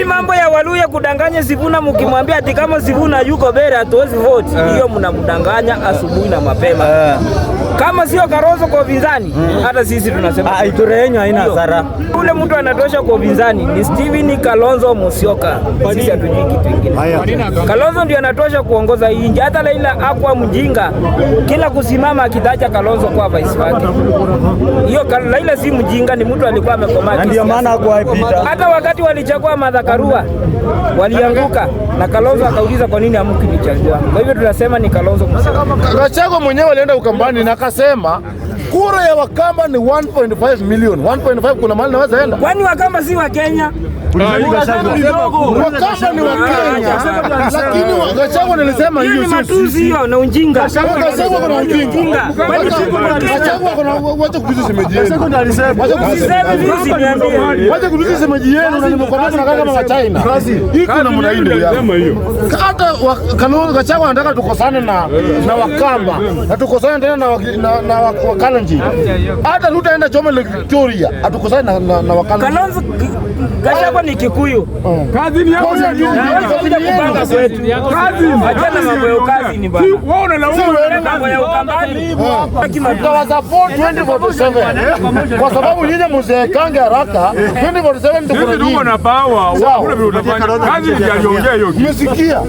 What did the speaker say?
Mambo ya Waluya kudanganya Sifuna, mkimwambia ati kama Sifuna yuko mbele hatuwezi vote, hiyo mnamdanganya asubuhi na mapema. Kama sio Kalonzo kwa upinzani, hata sisi tunasema Ah, Ituri yenyu haina hasara. Ule mtu anatosha kwa upinzani ni Steven Kalonzo Musyoka. Sisi hatujui kitu kingine. Kalonzo ndio anatosha kuongoza hii nchi. Hata Raila hakuwa mjinga kila kusimama akitaja Kalonzo kwa vice wake. Hiyo Raila si mjinga, ni mtu alikuwa amekomaa Na ndio kisiasa. maana hakuwahi pita. Hata wakati walichagua Martha Karua walianguka, na Kalonzo akauliza, "Kwa nini hamkunichagua?" Kwa hivyo tunasema ni Kalonzo Musyoka. Gachagua mwenyewe alienda Ukambani na akasema kura ya Wakamba ni 1.5 million. 1.5 kuna mahali naweza enda. Kwani Wakamba si wa Kenya? Wakamba ni Wakenya, lakini Gachagua nilisema Hiyo hiyo ni sio matusi hiyo na ujinga. Gachagua kuna ujinga. Kwani sisi wa Kenya? Gachagua kuna, wacha kuuliza shemeji yenu. Wacha kuuliza Usiseme mimi, usiniambie. Wacha kuuliza shemeji yenu na nimekwambia tunakaa kama wa China. Hii kuna mna hii, ndugu yangu. Hata Kalonzo, Gachagua anataka tukosane na Wakamba na tukosane tena na Wakalenjin. Hata Ruto aenda chome Lake Victoria, atukosane na Wakalenjin. Kalonzo, Gachagua ni Kikuyu. Kazi ni yako. Kwa hiyo Na hawezi kuja kupanga kwetu. Achana mambo ya ukazi ni bana. Wewe unalaumu Mambo ya Ukambani. Tutawasupport 2047 kwa sababu nyinyi mzeekange haraka. 2047 tuko na Sisi tuko nyinyi. na power. Sawa. Hakuna vile utafanya. Kazi ndiyo aliongea hiyo. Mmesikia?